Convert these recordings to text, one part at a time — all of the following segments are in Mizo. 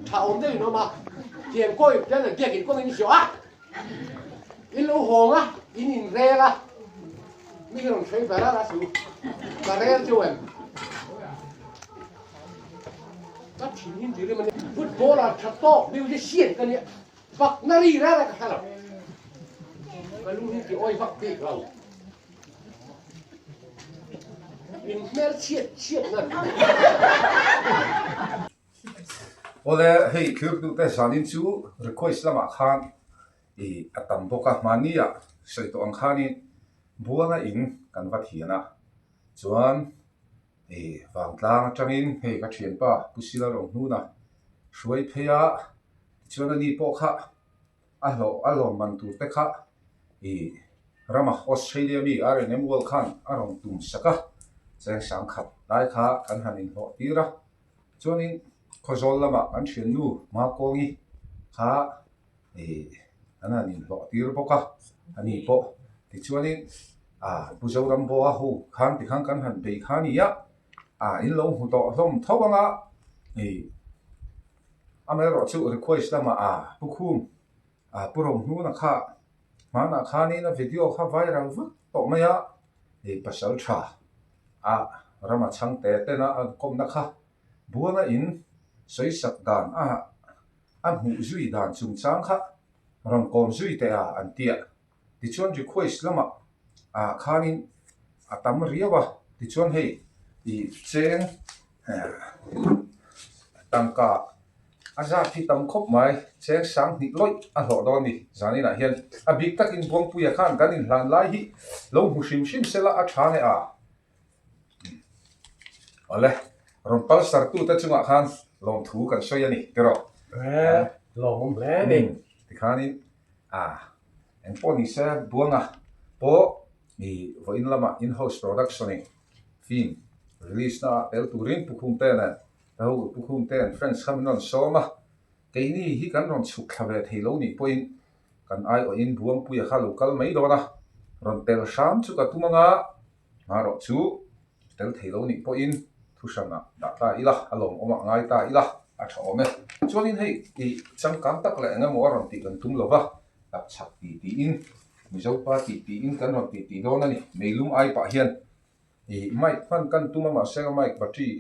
Tha awm deuh in awm a, thian kawi ten an biak in kawng in hriawh a, in lo hawng a, in in rel a, mi hi rawn sawi ber a chu ka rel chu em? Ka thin hin ti rim a nia. Football ah tha tawk musician ka nia, fakna ri reng reng ka hre lo. Ka lung hi ti awi vak bik lo. In hmel chhiat chhiat na. Awle, hei thirtute zanin chu request lamah khan ih a tam bawk a, mahni ah sawi tawh ang khanin Buanga in kan va thian a, chuan ih vangtlang atangin hei ka thianpa Pu Sila Rohnuna hruai phei a, tichuan ani pawh kha A hlawh a lawm man tur te kha i rama Australia mi RNM World khan a rawn tum sak a, cheng sangkhat lai kha kan han inhlawh tir a. Chuanin Khawzawl lama kan thiannu Hmakawngi kha i an han inhlawh tir bawk a, ani pawh. Tichuanin Pu Zoramboa ho khan tikhan kan han bei kha a ni a, in lo hmu tawh hlawm tho ang a i. Amaherawh chu request lamah a Pu Khum a Pu Rohnuna kha hmanah khanin a video kha viral vak tawh mai a, hei pasal tha a rama chhangte tena a kawmna kha Buanga in sawisak dan a a hmuh zui dan chungchang kha rawn kawm zui teh a an ti a. Tichuan request lamah ah khanin a tam riau a, tichuan hei ih cheng tangka a zat hi tam khawp mai, cheng sanghnih lawih a hlawh dawn a ni zaninah hian a bik takin Buangpuia khan kan inhlan lai hi lo hmu hrim hrim sela a tha nge a. Awle, rawn palsar tute chungah khan lawmthu kan sawi a ni tiraw? Lawmawm hle a ni. Tikhanin a Eng pawh ni se Buanga pawh i vawiin lamah in-house production in film release na ah tel turin Pu Khumte nen ho Pu Khumte and friends kha min rawn sawm a, keini hi kan rawn chhuk thla ve thei lo nih pawhin kan aiawhin Buangpuia kha lo kal mai dawn a, rawn tel hram chu ka tum anga hmarawh chu Tel thei lo nih pawhin thu hranah dah ta ila, a lawmawm ah ngai ta ila, a tha awm e. Chuanin hei i changkang tak leh eng emaw a rawn tih kan tum lo va, tapchhak ti tiin, Mizopa ti tiin kan rawn ti tih dawn a ni. Meilum ai pah hian i mic hman kan tum a, mahse a mic battery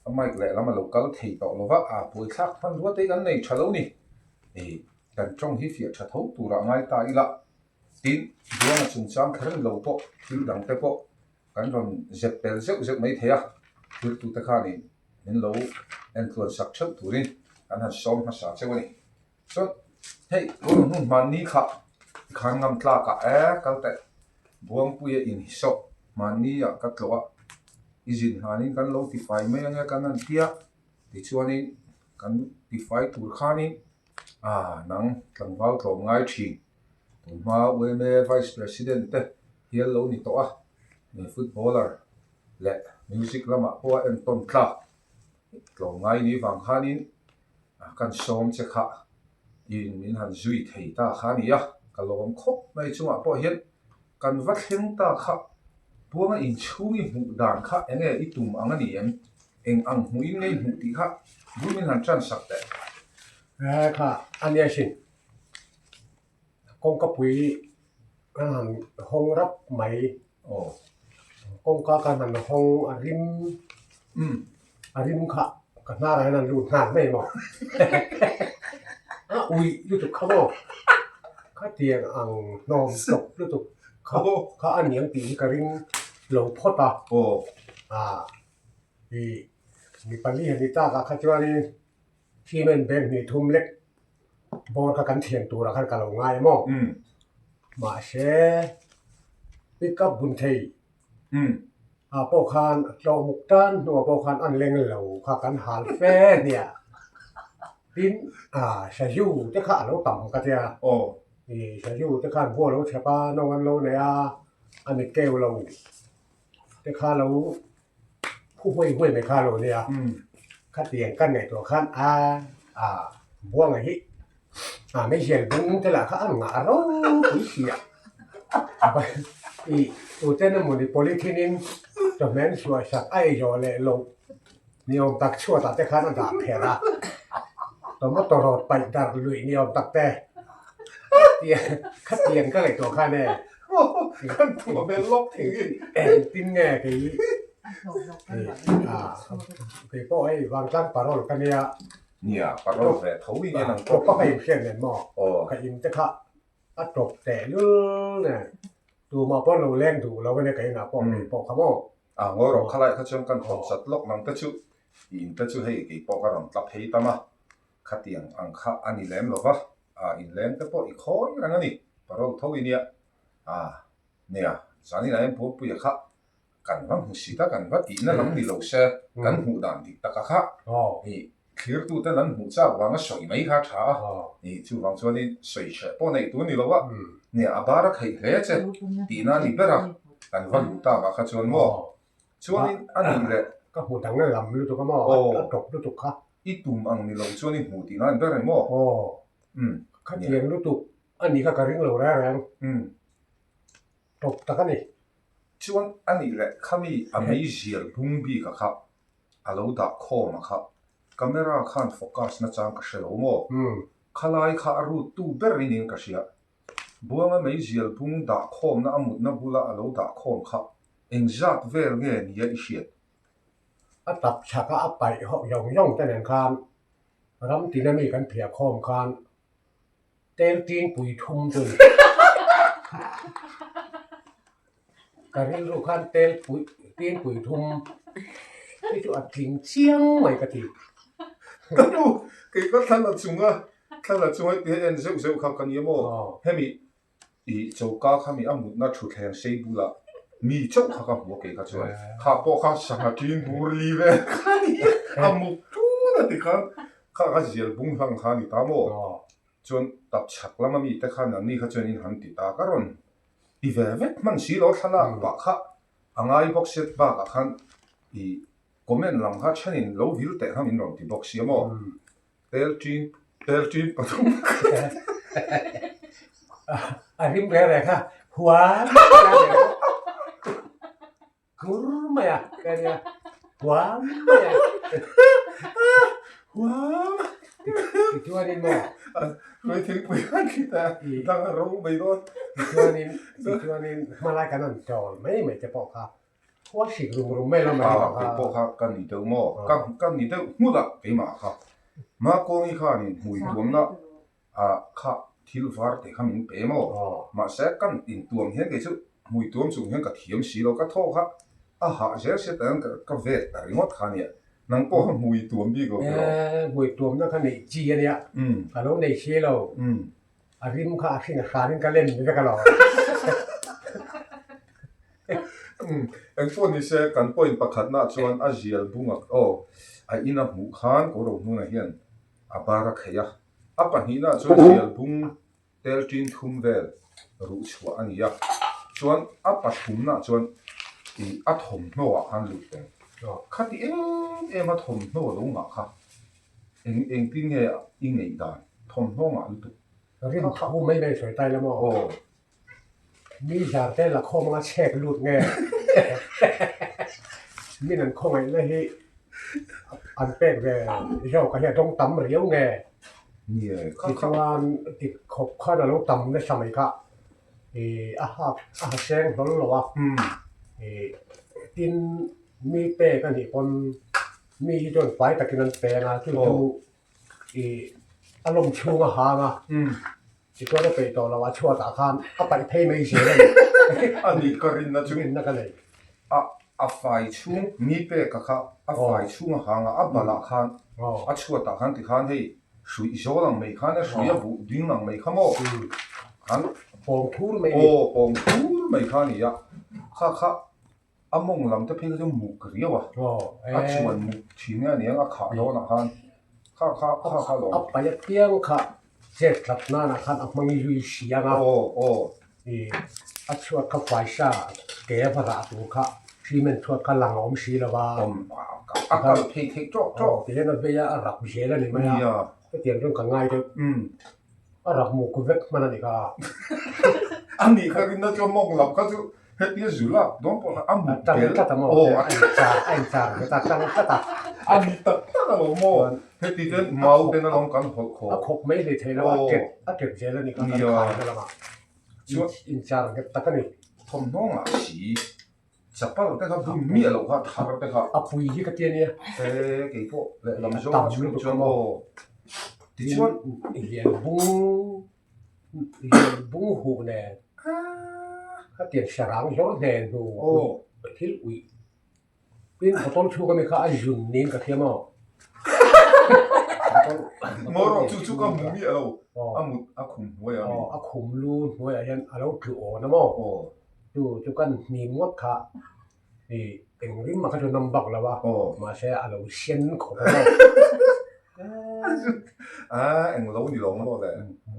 a mic lehlam a lo kal thei tawh lo va, a buaithlak hmanrua te hi kan nei tha lo ni. I kan tawng hi fiah tha tho turah ngai ta ila, tin Buanga chungchang kher ni lo pawh thil dang te pawh Kan rawn zep tel zeuh zeuh mai thei a, thiltute khanin min lo entluan sak theuh turin kan han sawm hmasa cheu a ni. Chuan hei tun hmun hmanni kha tikhan ngam tlakah e kal teh Buangpuia inhisawk hmanni ah ka tlawh a, i zin hlanin kan lo tifai mai ange kan han tia, tichuanin kan tifai tur khanin ah nang tlangval tlawm ngai thin. Tunhma UMA Vice President te hial lo ni tawh a, footballer leh music lamah pawh a entawn tlak tlawmngai ni vang khanin kan sawm che kha in min han zui thei ta kha a ni a, ka lawm khawp mai chungah pawh hian kan va thleng ta kha Buanga inchhung i hmuh dan kha eng nge i tum ang a ni em? Eng ang hmuhin nge i hmuh tih kha bul min han tan sak teh. Kha a nia sin. Kawngka pui kan han hawng rap mai aw kawngka kan han hawng a rim a rim kha ka hnarah hian an lut nghal mai maw a uih lutuk kha maw khatiang ang hnawm tawp lutuk kha kha a niang tih hi ka ring lo phawt a ah ih mi pali han ni tak ah kha chuanin Cement bag hnih thum lek bawr kha kan thian turah khan ka lo ngai maw? Mahse pick up bun thei ah pawh khan tlawh muk tan hnuah pawh khan an leng lo kha kan hal fe nia. Tin ah sazu te kha a lo tam ka tia. Ih sazu te khan vua lo chhep a, nawng an lo nei a, a ni keu lo te kha lo Phu huai huai mai kha lo nia, khatiang kan ngaihtuah khan a a Buanga hi a meizial bung te lah kha a ngah ropui si a, ih tuten emawni polythene in chawhmeh an suah sak a ei zawh leh loh ni awm tak chhuatah te khan a dah pherh a. Tomato rawt paih darh luih ni awm tak te. Khatiang ka ngaihtuah khan e. Kan thuah hmel lawk thei hi. Engtin nge kei kei pawh hei vangtlang parol ka nia. Nia, parol ve tho i nia nang pawh. Tawpa ka inhriat nen maw? Ka in te kha a tawp tehlul nen tumah pawh an lo leng duh lo a nia ka inah pawh kei pawh kha maw. A ngawi rawh khalai kha chuan kan thawk chat lawk nang te chu i in te chu hei kei pawh ka rawn tla phei tam a, khatiang ang kha a ni lem lo va, a inleng te pawh i khawi reng a ni, parol tho i nia. A nia, zanin ah hian Puapuia kha kan va hmu si ta, kan va tihna lam ni lo se, kan hmuh dan dik taka kha i thlirtuten an hmuh chak vanga sawi mai kha a tha a, i chuvang chuanin sawi hreh pawh neih tur ni lo a, nia a bar a kheih hle che tihna a ni ber a, kan va luh tak ah kha chuan maw chuanin a nih leh. Ka hmu dang lam lutuk a maw, a tawp lutuk kha. I tum ang ni lo chuan i hmuh tihna a ni ber a ni maw? Aw, khatiang lutuk a nih kha ka ring lo reng reng. Tawp tak a ni. Chuan a nih leh khami a meizial bung bik a kha a lo dah khawm a kha camera khan focus na chang ka hre lo maw? Khalai kha a rut tu ber in in ka hria. Buanga meizial bung dah khawmna a mutna bula a lo dah khawm kha engzat vel nge nia i hriat? A tap chhak a a paih hawk zawng zawng te nen khan ram tina mi kan phiah khawm khan Tel ting pui thum chu a ni. Ka rilru khan tel pui ting pui thum hi chu a tling chiang mai ka ti. Ka nu, kei ka thla la chunga, thla la chunga i en zeuh zeuh kha ka nia maw? Hemi i choka kha mi a mutna thutthleng sei bulah mi chauh kha ka hmu a kei kha chuan. Kha pawh kha sangha ṭin bur li vel kha a ni a, a muk ṭun a ti khan Kha ka zial bung hlang kha a ni ta maw? Chuan tap chhak lama mite khan an ni kha chuan in han ti ta ka rawn ti ve vek hman si lo thlalak pah kha a ngai bawk sia bakah khan i comment lam kha thenin lo vil teh kha min rawn ti bawk sia maw? Tel ṭin tel ṭin pathum A rim reng reng kha huan Hmur mai a ka nia huam mai a huam tichuanin maw hruai thingpui khan khi ta dang a ro mai dawn tichuanin tichuanin hmalai kan han chawl mai mai te pawh kha khua hrik rum rum mai lo mai kha kei pawh kha ka ni deuh maw ka ka ni deuh nghut a keimah kha Makuangi khanin hmui tuamna Ah kha thil var te kha min pe maw? Mahse kan intuam hian kei chu hmui tuam chung hian ka thiam si lo, ka thaw kha a hah zel sia tah hian ka vet ta ringawt kha ania, nang pawh kha hmui tuam bik lo tiraw? Eh hmui tuamna kha neih chi ania, ka lo nei si lo, a rim kha a hring a hranin ka lem vek alawm. Engpawh nise kan point pakhatna chuan a zial bungah aw a in a hmuh khan Kawrauhnuna hian a bar a kheih a. A pahnihna chuan zial bung tel ṭin thum vel ruh chhuah a ni a, chuan a pathumna chuan ih a thawmhnaw ah khan lut tel. Khati em em a thawmhnaw lo ngah kha eng engtin nge i ngeih dan thawmhnaw ngah lutuk? Rin thu mai mai sawi tai la maw? Aw. Mi zar te la khawm anga chhek lut nge? Min an khawngaihna hi an pek ve zawk a hi a dawng tam riau nge? Tichuan ti khawp khan a lo tam nasa mai kha ih a hak a ha seng hlawl lo a, ih tin mi pek a nih pawn mi hi chuan fai takin an peng a chu chu ih a lawm chhung a hang a. Tichuan a peih tawh lo, a chhuatah khan a paih phei mai zel a ni. A nih ka rinna chu. Rinna ka nei. A a fai chhung ni peka kha a fai chhung a hang a, a balah khan a chhuatah khan tikhan hei hruih zawl ang mai khan a hruih a buh ding ang mai kha maw khan pawng thur mai a ni. Aw pawng thur mai kha a ni a, kha kha a mawng lam te phei kha chu muk riau a, a chuan muk thin nge a ni ang a khah dawnah khan kha kha kha kha lawm. A paih apiang kha chet tlat nanah khan a hmang zui siang a, ih a chhuat kha faisa ke a va rah tur kha cement chhuat kha lang a awm si lo va. A kal theih theih tawk tawk. Tihian a vei a, a rap zel a ni mai a, hetiang chuan ka ngai deuh. A rap muk vek hman a ni kha. A nih kha rinna chu mawng lam kha chu. Hetia zu lak dawn pawh kha a mut bel. A tang tlat a maw? A inchar a inchar ve ta, a tang tlat a. A ni tak tak a lo maw? Heti ten mau ten alawm kan hawlh khawh. A khawp mai hlei thei lo, a tet a tet zel a ni kha kan khaina lamah. Inchar nghet tak a ni. Thawmhnaw ngah si. Chapal te kha bun miah loh kha thar te kha. A pui hi ka ti a nia. E kei pawh lehlam zawng a chhung chuan aw. Tichuan lian bung lian bung huh nen khatiang sarang hlawr hnen hnu thil uih tin bottle chhung ami kha a zun niin ka hria maw. Maw rawh chu chu ka hmu miah lo a mut a khum hnuaiah a mi. A khum lu hnuaiah hian a lo tlu awn a maw. Chu chu kan hnim ngawt kha i eng rim a kha chu nawm bak lo a, mahse a lo sen khawp a. A eng lo ni lo maw le.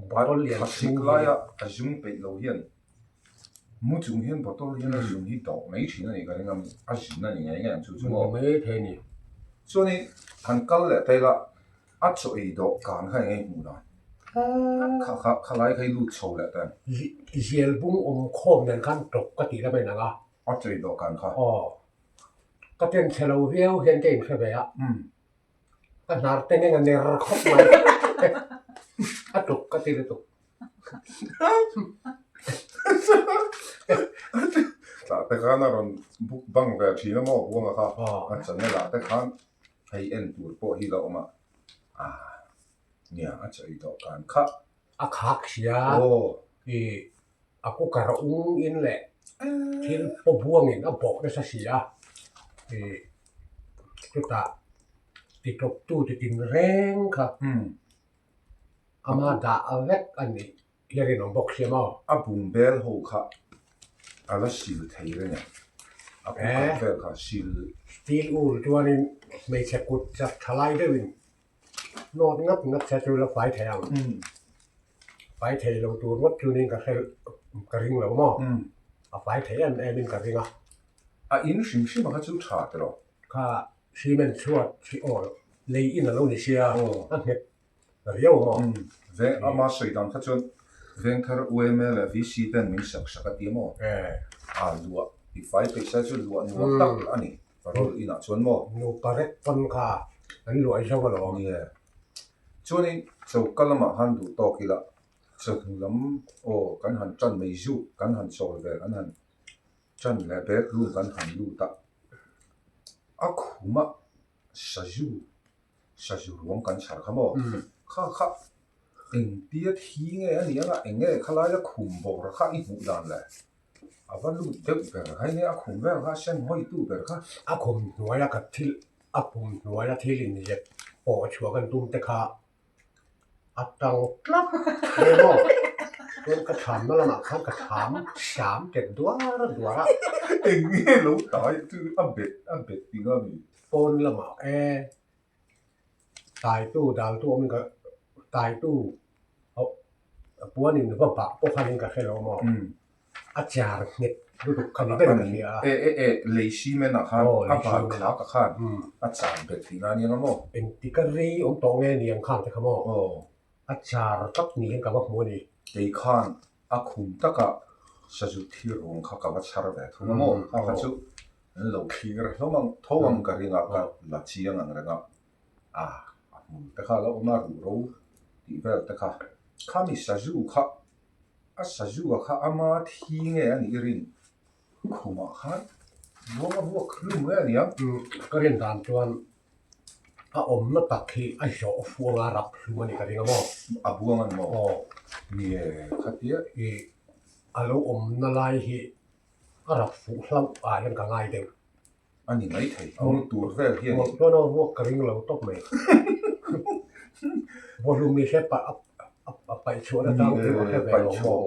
Bottle lian chhung hi. Laia a zum peih lo hian mu chung hian bottle hian a zun hi dawh mai thin a ni ka ring a, a zun a ni ngei ngei ang chu chu maw. Mai thei a ni. Chuanin han kal leh ta ila A chaw ei dawh kan kha eng nge hmuh dan? Kha kha kha lai kha i lut chho leh ta em? Zial bung awm khawm nen khan tawp ka tih lam a inang a. A chaw ei dawh kan kha? Aw. Ka ten chhe lo viau hian ka inhre ve a. Ka hnar te ngeng a ner khawp mai. A tawp ka ti lutuk. Tah te khan a rawn book bang ve thin a maw Buanga kha? A channel ah te khan Hei en tur pawh hi la awm a, ah nia a chawi tawh kan kha. A khak sia i a cooker a ung in leh thil paw buang in a bawk nasa si a, i chutah ti tawp tu ti tin reng kha ama dah vek a nih hi a rinawm bawk sia maw? A bung bel ho kha a la sil thei reng em? A cooker vel kha sil. Steel ul chuanin hmeichhe kut chak tha lai deuhin nawt ngat ngat se chu la fai thei ang. Fai thei lo tur ngawt chuanin ka hre ka ring lo maw? A fai thei em em in ka ring a. A in hrim hrim a kha chu tha tiraw? Kha cement chhuat hi aw lei in a lo ni sia a nghet Riau maw? Umm, veng ama sawi dan kha chuan Vengthar UMA leh VC ten min sak sak a ti maw? A luah ti fai peih sai chu luah nuam tak a ni parole inah chuan maw? Nupa rek pawn kha an luah zo alawm. Nia. Chuanin choka lamah khan duh tawk ila chawhnu lam aw kan han tan mai zuk kan han chawl ve kan han tan leh bedroom kan han lut a, a khuma sazu Sazu ruang kan chhar kha maw? Kha kha engtia thi nge a nih anga eng nge khalaia khum bawr kha i hmuh dan le? A va lut deuh ber kha enge a khum vel kha a sen hawitu ber kha. A khum hnuaia ka thil a pum hnuaia thil inzep pawh chhuah kan tum te kha a tang tlat hle maw? Chuan ka thlamna lamah khan ka thlam hram tet duar duar a. Eng nge lo tai chu a bet a bet ting a mi? Pawn lamah e taitu daltu awmin ka taitu puanin va bah pawh khanin ka hre lo maw a char nghet lutuk kha ni ber ka hria a. E e e lei cement ah khan a bal khak ah khan a char bet tihna a nia nga maw? Engtik a rei awm tawh nge ni ang khan te kha maw? A char tlat ni hian ka va hmu a ni. Kei khan A khum takah sazu thil ruang kha ka va chhar ve thung a maw? Kha kha chu an lo thlir hlawm ang tho ang ka ring a, ka la chiang ang reng a. A, a hmul te kha a lo awm a, ruh ro tih vel te kha. Khami sazu kha, a sazu a kha ama thi nge a nih rin khumah khan ruang a vuak hlum nge a ni ang? Ka rin dan chuan A awmna tak hi a zawh fuh anga rap hlum a nih ka ring a maw? A buang a ni maw? Aw. Nie, khatia. I a lo awmna lai hi a rap fuh hlauh ah hian ka ngai deuh. A ni mai thei. A mu tur vel hi a ni. Chuan a vuak ka ring lo tawp mai. Vawhlum ni se a paih chhuahna chang chu a hre ve lo maw?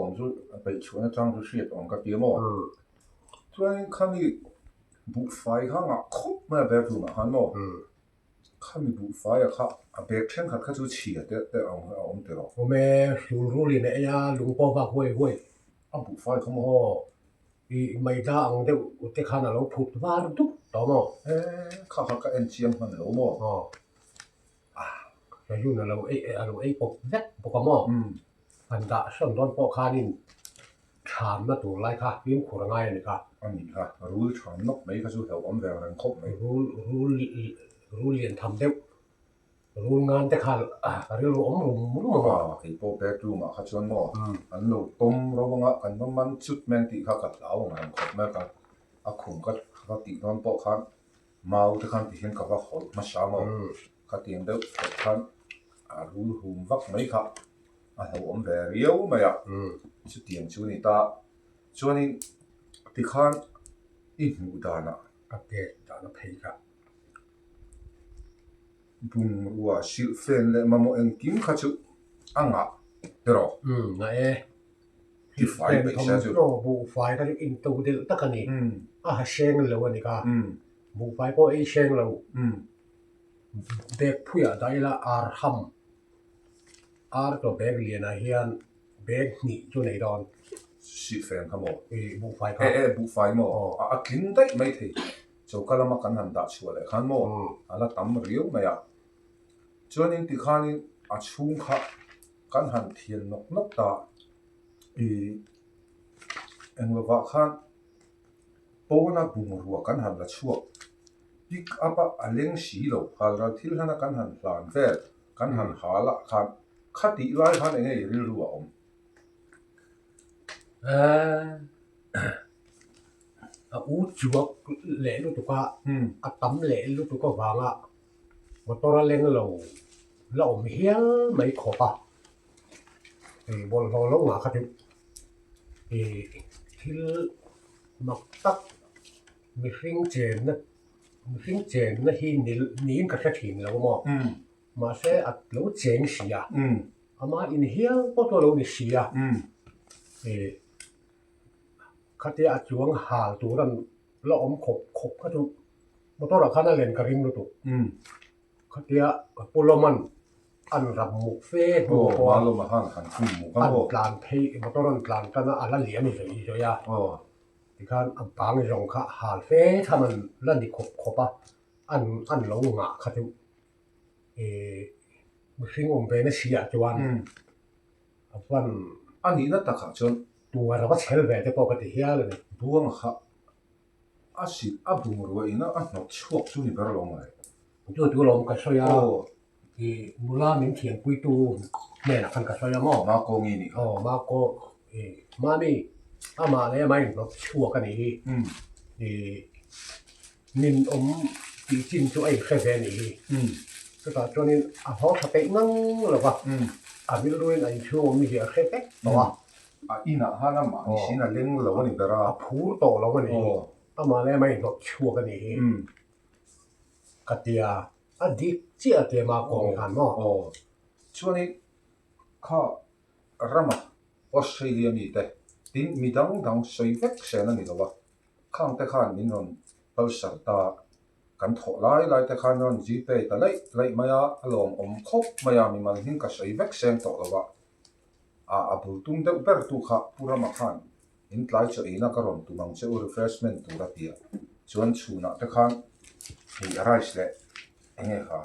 A paih chhuahna chang chu hriat awm ka ti a maw? Chuan khami Buhfai kha ngah khawp mai a bedroom ah khan maw? Khami buhfai ah kha a bag thenkhat kha chu chhia te te a awm teh rawh. Awm e, hrul rul in a ei a, lung pawh vak huai huai. A buhfai kha maw? Aw, i maida ang deuh te khan a lo phut var dup tawh maw? E, kha kha ka en chiang hman lo maw? Aw, Rajun a lo ei a lo ei pawp vek bawk a maw? Han dah hran dawn pawh khanin. Ṭhamna tur lai kha fimkhur a ngai a ni kha. A nih kha, rul ṭham nawk mai kha chu hlauhawm ve ang reng khawp mai. Rul, rul, rul lian tham deuh, rul ngan te kha ka rilru awm rum rum ang a. Aw, kei pawh bedroom ah kha chuan maw an lo tawm ro ang a, kan va man chut mai ang tih kha ka hlau ang reng khawp mai a, ka a khum ka va tih dawn pawh khan mau te khan ti hian ka va hawlh hmasa maw, khatiang deuh thawk khan a rul hum vak mai kha. A hlauhawm ve riau mai a, chutiang chu a ni ta. Chuanin tikhan i hmuh danah a pek dahna phei kha. Bungrua silhfen leh mamawh engkim kha chu a ngah erawh. Umm ngah e. Tifai peih sia chu. Thawmhnaw buhfai kha chu into delh tak a ni. A ha hreng lo a ni kha. Buhfai pawh ei hreng lo. Bag phuiah dah ila ar ham. Ar chaw bag lianah hian bag hnih chu nei dawn. Silhfen kha maw? Ih, buhfai kha. Eh eh, buhfai maw? Aw. A tling daih mai thei. Choka lama kan han dah chhuah leh khan maw? A la tam riau mai a. Chuanin tikhanin a chhung kha kan han thian nawk nawk ta. Ih, englovah khan pawna bungrua kan han la chhuak. Pick up a a leng si lo, halral thil hlana kan han hlan vel, kan han hal ah khan khatih lai khan enge i rilru a awm? A u chuak leh lutuk a, a tam leh lutuk avanga motor a leng lo la awm hial mai khawp a, hei bawlhhlawh lo ngah kha chu thil mak tak Mihring chenna mihring chenna hi niin ka hre thin lo maw? Mahse a lo cheng si a, ama in hial pawh chu a lo ni si a, ih khatia a chuang hal tur an la awm khawp khawp kha chu motor ah khan a len ka ring lutuk. Khatia ka pu lawm an ram muk fe hnu pawh a an tlan phei motor an tlan tan a a la liam zawih zawih a. Tikhan a bang zawng kha hal fe tham an la ni khawp khawp a, an an lo ngah kha chu ih mihring awm ve na si ah chuan a van A nihna takah chuan tuar a va chhel ve te pawh ka ti hial a ni. Buang kha a silh a bungrua ina a hnawt chhuak chu ni ber lo mawle. Chu chu lawm ka sawi a, ih nula min thianpuitu hnenah khan ka sawi a maw? Makawngi nih kha. Aw Makaw ih Mami amah leh amah inhnawt chhuak a nih hi. Ih ninawm tih chin chu a inhre ve a nih hi. Chutah chuanin a haw tha peih ngang lo va, a rilruin a inchhung awm hi a hre vek tawh a. A inah khan amah ni siin a leng lo a ni ber a. A phur tawh lo a nih hi. Amah leh amah inhnawt chhuak a nih hi. Ka tia, a dik chiah tia mah kawng khan maw? Aw, chuanin kha rama Australia mite tin mi dang dang sawi vek sen a ni lo a, khang te khan min rawn palsar ta, kan thawh lai lai te khan rawn Gpay ta laih laih mai a, a lawmawm khawp mai a, mimal hming ka sawi vek seng tawh lo a, a bul tum deuh ber tu kha Pu Rama khan In tlai chaw eina ka rawn tum ang che u refreshment tur a ti a, chuan chhunah te khan hei rice leh eng nge kha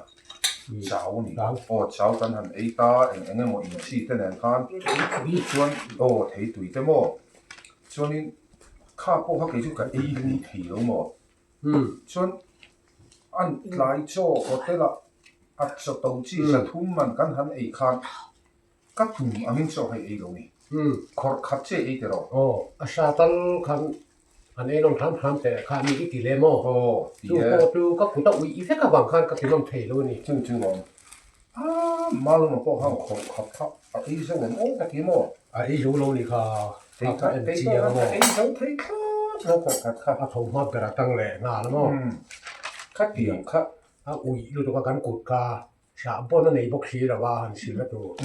chau a ni aw chau kan han ei ta eng eng emaw in chi te nen khan chuan aw thei tui te maw chuanin kha pawh kha kei chu ka ei hlui thei lo maw chuan an tlai chaw hotel ah a chaw to chi sathum man kan han ei khan Ka tum angin chaw hei ei lo ni. Khawrh khat che ei teh rawh. Aw, a hra tal khan an ei nawm hram hram teh kha mi i ti lem aw. Aw, ti Chu e. pawh chu ka kut a uih vek avang khan ka ti nawm thei lo a ni. Chu chu awm. Ah, Malawma pawh khan khawrh khat kha a ei zo em aw ka ti maw? A ei zo lo ni kha, kha ka en chiang a maw? Ei zo thei thlawt lo khawrh khat kha. A tho hma ber atang leh nghal a maw? Kha tiang kha. A uih lutuk a kan kut kha. Hrah pawn a nei bawk si lo a, han sil a tur.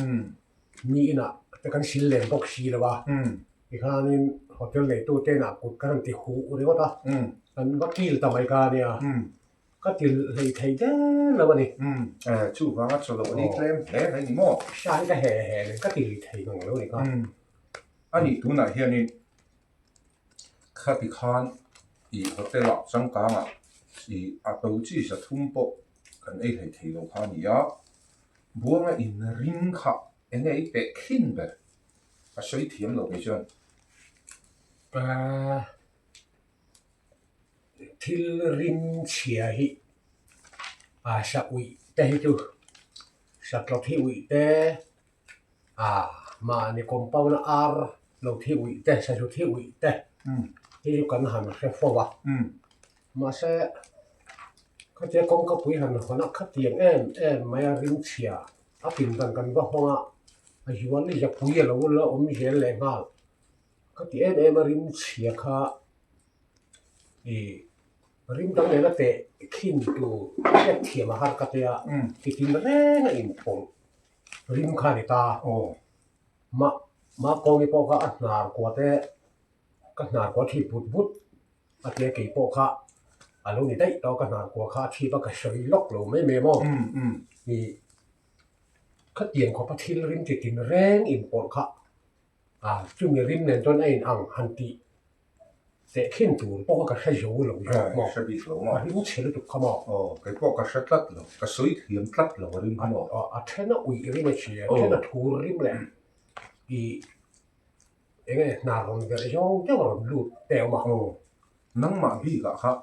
Mi inah te kan sil lem bawk si lo a, tikhanin hotel neitu te inah kut kan han ti huh ringawt a, kan va kil ta mai kha a nia, ka til hlei thei der lo a ni. Chuvanga chaw loh ni tlem hle mai ni maw? Hra hi ka he he nen ka til thei ngang lo a ni kha. A nih tunah hianin Khati khan i hotel ah changkang ah i a to chi sathum pawh kan ei hlei thei lo kha a ni a, Buanga in ring kha eng nge i peh khin ber? Ka sawi thiam lo kei chuan. Thil rim chhia hi a sa uih te hi chu satlawk hi uih te mahni compound a ar lo thi uih te sazu thi uih te hi chu kan han hre fo a mahse khatia kawngka pui han hawn a khatiang em em mai a rim chhia a pindan kan va hawng a a zual i zapui a lo la awm zel leh nghal. Ka ti em em a rim chhia kha ih rim dang nena teh khin tur hriat thiam a har ka tia titin reng a inpawlh rim kha a ni ta. Mah mah kawngi pawh kha a hnar kua te ka hnar kua thip but but a tia kei pawh kha a lo ni daih tawh a ka hnar kua kha a thip a ka sawi lawk lo mai mai maw ih khatiang khawpa thil rim titin reng inpawlh kha A, chumi rim nen chuan a in ang han tih teh khin tur pawh kha ka hre zo lo zawk maw? Hre bik lo maw? A rim chhe lutuk kha maw? Aw, kei pawh ka hre tlat lo, ka sawi thiam tlat lo a rim kha maw? Aw, a then a uih rim a chhia, a then a thur rim leh i eng nge hna rawn verh zawng deuh a rawn lut te a awm a. Aw, nangmah bikah kha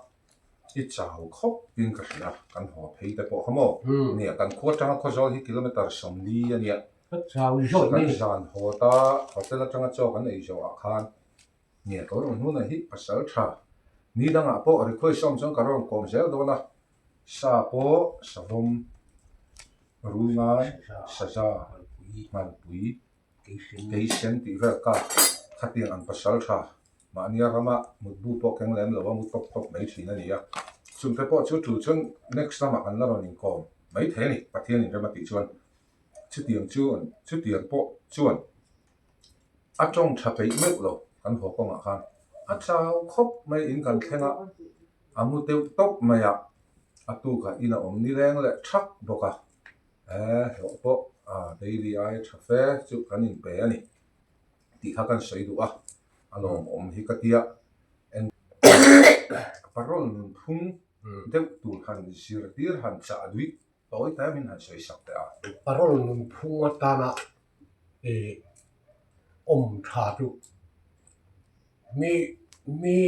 i chau khawp in ka hria, kan haw phei te pawh kha maw? Nia, kan khua atanga Khawzawl hi kilometre 40 a nia. Ka chau zawih mai. Kan zan haw ta hotel atanga chaw kan ei zawhah khan nge ka rawn hnuna hi pasal tha. Ni dangah pawh request awm chuan ka rawn kawm zel dawn a, sa pawh savawm, rulngai, saza, nghalpui, keisen tih vel ka khatiang ang pasal tha mahnia rama mutbu pawh keng lem lo a mu tawp tawp mai thin a ni a. Chungte pawh chu tul chuan next lamah kan la rawn inkawm mai thei a ni, Pathian inrem a tih chuan. Chutiang chuan chutiang pawh chuan a tawng tha peih meuh lo kan haw kawngah khan a chau khawp mai in kan thleng a, a mu deuh tawp mai a, a tukah in a awm ni leng leh thak bawk a, he hlawh pawh a daily ai tha fe chu kan inpe a ni tih kha kan sawi duh a, a lawmawm hi ka tia eng parole nunphung deuh tur han zirtir han chah duih Tawi ta min han sawi sak teh a. Parole nunphung atana ih awm tha chu mi mi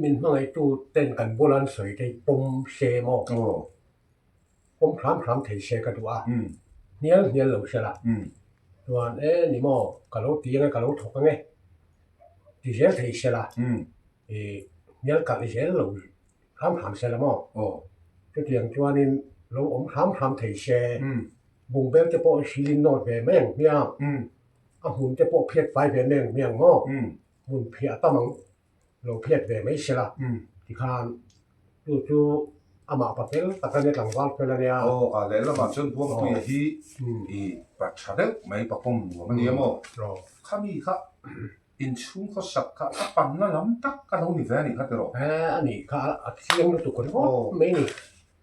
min hmangaihtu ten kan bula an sawi te hi pawm se maw? Pawm hram hram thei se ka duh a, hnial hnial lo se la. Chuan e ni maw ka lo ti ange ka lo thawk ange ti zel thei se la ih hnial kalh zel lo. Hram hram se la maw? Aw. Chutiang chuanin lo awm hram hram thei se, bungbel te pawh hrilin nawt ve mai ang hmiang, a hmun te pawh phiat fai ve mai ang hmiang maw? Hmun phiah tam ang lo phiat ve mai se la, tikhan chu chu amah pa fel tak a nia, tlangval fel a nia. Aw, a lehlamah chuan Buangpuia hi i pa tha deuh mai, pa pawm nuam a nia maw? Khami kha Inchhung khawsak kha a panna lam tak a lo ni ve a nih kha tiraw? He a nih kha a chiang lutuk ringawt mai a ni.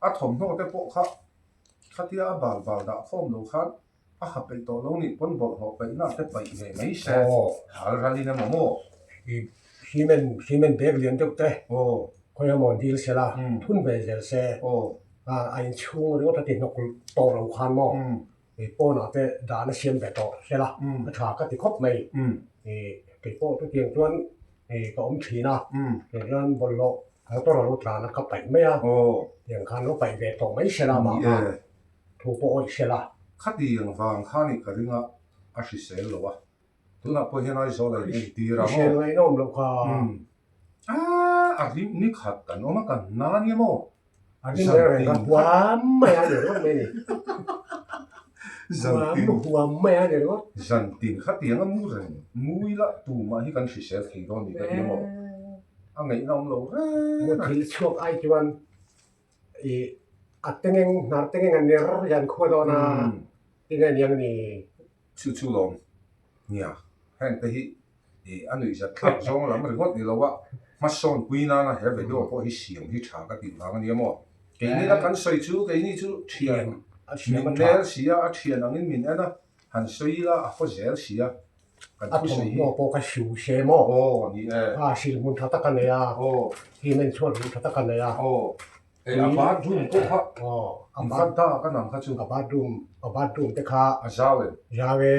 A thawmhnaw te pawh kha khatia a bal bal dah khawm lo khan a ha peih tawh lo nih pawn bawlhhlawh peihna te paih ve mai se hal ral in emaw maw? Cement cement bag lian deuh te khawi emaw dil se la thun ve zel se a inchhung ringawt a ti hnawk tawh lo khan maw? Kei pawnah te dan a siam ve tawh se la, a tha ka ti khawp mai. Kei pawh chutiang chuan ka awm thin a, tiang chuan bawlhhlawh motor a lo tlan a ka paih mai a, tiang khan lo paih ve tawh mai se la mah khan thu pawh awih se la. Khatiang vang khan i ka ring a, a hrisel lo a, tunah pawh hian Aizawl a in entir a maw? Hrisel ngaihnawm loh kha. A rim ni khat kan awm a, kan na nia maw? A rim reng reng kha huam mai a ni ringawt mai a ni. Huam huam mai a ni ringawt. Zan tin kha tiang a mu reng mui lah tumah hi kan hrisel thei dawn ni ka ti maw? A ngaihna awm lo reng a. Muthil chhuak ai chuan ih a tengeng hnar tengeng a ner hian khua dawn a tinge niang ni. Chu chu lawm nia heng te hi ih a nuih zat thlak zawng lam ringawt ni lo a, hmasawn pui nana he video pawh hi siam hi tha ka tih vang a nia maw? Keini la kan sawi chu keini chu thian min nel si a, a thian angin min en a, han sawi ila a haw zel si a, kan A thusawi hi. thawmhnaw pawh ka hriu se maw? Aw ni e. A silhmun tha tak a nei a, Aw. cement chhuat ruh tha tak a nei a. Aw. Hei a bathroom pawh kha Aw a vat dak a nang kha chu. A bathroom a bathroom te kha A zau em? Zau e.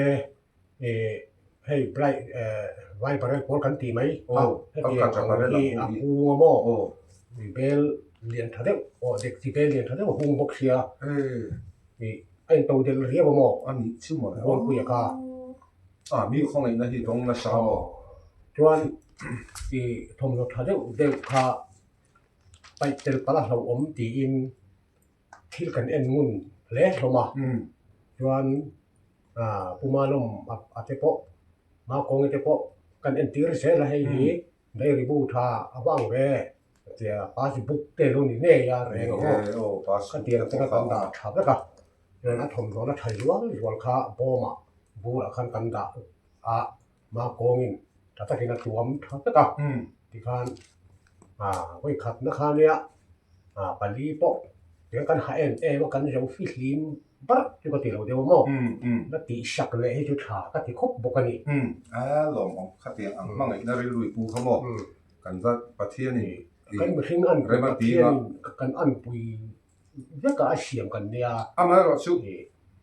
Ih. Hei bright vai barrel pawl kan tih mai a hetiang ang hi a hung a maw bel lian tha deuh aw dekchi bel lian tha deuh a hung bawk sia ih a in to del riau a maw Buangpuia kha chuan ih thawmhnaw tha deuh deuh kha paih tel palh a hlauhawm tiin thil kan en ngun hle hlawm a chuan ah Puma lawm a te pawh Maukawngi te pawh kan entir zel a hei hi dairy bu tha a vang ve tia passbook te lo ni ngei a reng ang aw khatiang te kha kan dah tha vek a chuan a thawmhnaw la tha zual zual kha bawmah bulah khan kan dah a Maukawngin tha takin a tuam tha vek a tikhan ah vawikhatna kha nia ah pali pawh tiang kan ha em em a kan zo fihlim barh chu ka ti lo deuh a maw na tih sak leh hi chu tha ka ti khawp bawk a ni. A lawmawm khatiang ang hmangaihna rilru pu kha maw kan va Pathianin kan mihring anpui Pathianin kan anpui vek a a siam kan nia. Amaherawh chu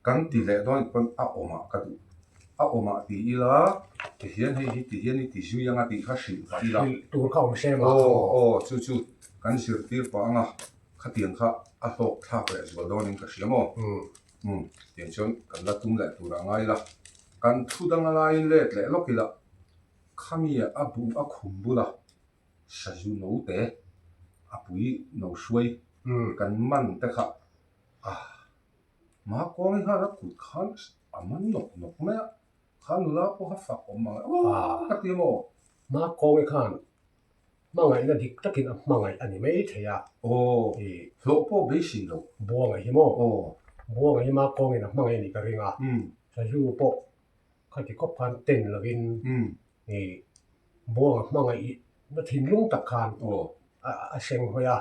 kan ti leh dawn pawn a awmah ka duh. A awmah ti ila tihian hei hi tihian i ti zui anga tih kha hrilh pah ila. Hrilh tur kha awm se mah. Aw aw chu chu kan zirtir pah anga khatiang kha a hlawk thlak leh zual dawnin ka hria maw? Umm tiang chuan kan la tum leh tur a ngai ila. Kan thu danga laiin let leh lawk ila khami a bu a khum bula Sazu note a pui no hruai kan man te kha a ma kawngi khan a kut khan a man nawk nawk mai a, kha nula pawh kha fak awm ang e aw ka ti maw? Ma kawngi khan hmangaihna dik takin a hmangaih a ni mai thei a. Aw, hlawh pawh beisei lo. Buanga hi maw? Aw. Buanga hi ma kawngin a hmangaih a nih ka ring a, sazu pawh khati khawp khan ten lovin Buanga hmangaih na thinlung tak khan a seng hawi a,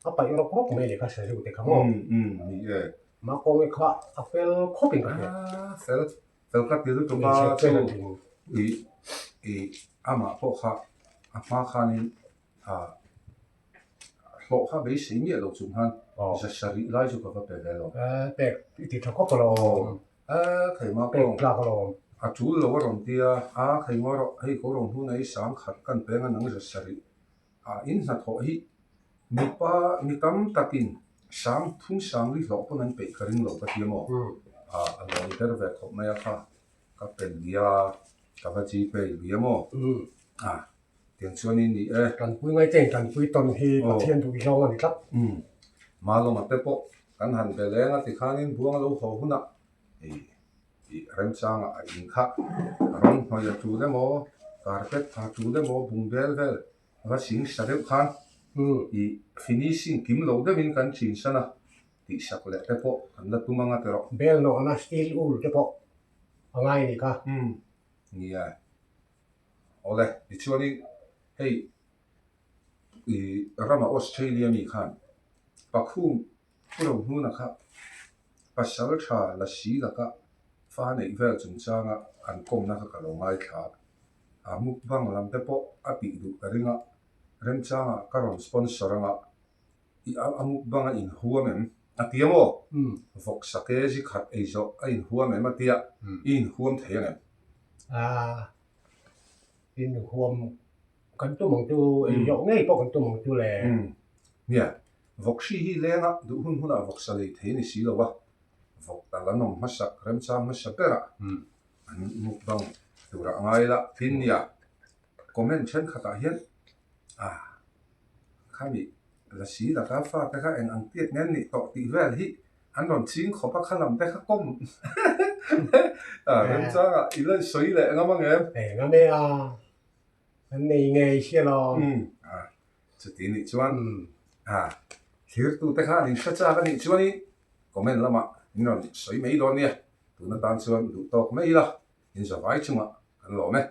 a paih rawk rawk mai a ni kha Sazu te kha maw? Ni e. Mah kawng kha a fel khawp in ka hria. Fel, fel ka ti lutuk a chu i i amah pawh kha a hma khanin hlawh kha beisei miah lo chung khan za sarih lai chu ka va pe ve lo. Pek i ti tha khawp alawm. A khaima pek tlak alawm. A tul lo a rawn ti a, a khaima erawh hei ko rawn hmun ai sang khat kan peng a nang za sarih a in hnathawh hi mipa mi tam takin sang thum sang ri hlawh pawn an peih ka ring lo ka ti a maw? A a lawi ber ve khawp mai a kha ka pe lui a ka va gpay lui a maw? A tiang chuanin ni e. Tanpui ngaite in tanpui tawn hi Pathian duh zawng a ni tlat. Malawma te pawh Kan han be leng a tikhanin buang lo haw hunah ih ih remchangah a in kha ram hnawih a tul emaw carpet tha tul emaw bung bel vel va sing sa deuh khan ih finishing kim lo deuhin kan chin san a tihsak leh te pawh kan la tum anga ti rawh. Bel nawhna steel wool te pawh a ngai a ni kha. Nia. Awle, tichuanin hei I rama Australia mi khan Pakhum Pu Rohnuna kha pasal tha la si laka fa neih vel chungchanga an kawmna kha ka lo ngaithla a, mukbang lam te pawh a tih duh ka ring a, remchangah ka rawn sponsor anga i a mukbang a inhuam em a ti a maw? Vawksa kg khat ei zawh a inhuam em a tia, i inhuam thei ang em? Inhuam Kan tum ang chu ei zawh ngei pawh kan tum ang chu le. Nia, vawk hri hi lenga duh hun hunah vawksa lei thei a ni si lo a, vawk tal an awm hmasak remchang hmasa berah an mukbang turah ngai la. Tin nia, comment thenkhatah hian ah khami lasi laka fate kha eng ang tiat nge an nih tawh tih vel hi an rawn ching khawp a, kha lam te kha kawm remchangah i la sawi leh ngam ang em? Engam e a. An nei ngei hria lo. Umm a, chuti nih chuan a thlirtute kha an inhre chak a nih chuanin comment lamah min rawn sawi mai dawn nia, tun atan chuan duh tawk mai ila, in zavai chungah kan lawm e.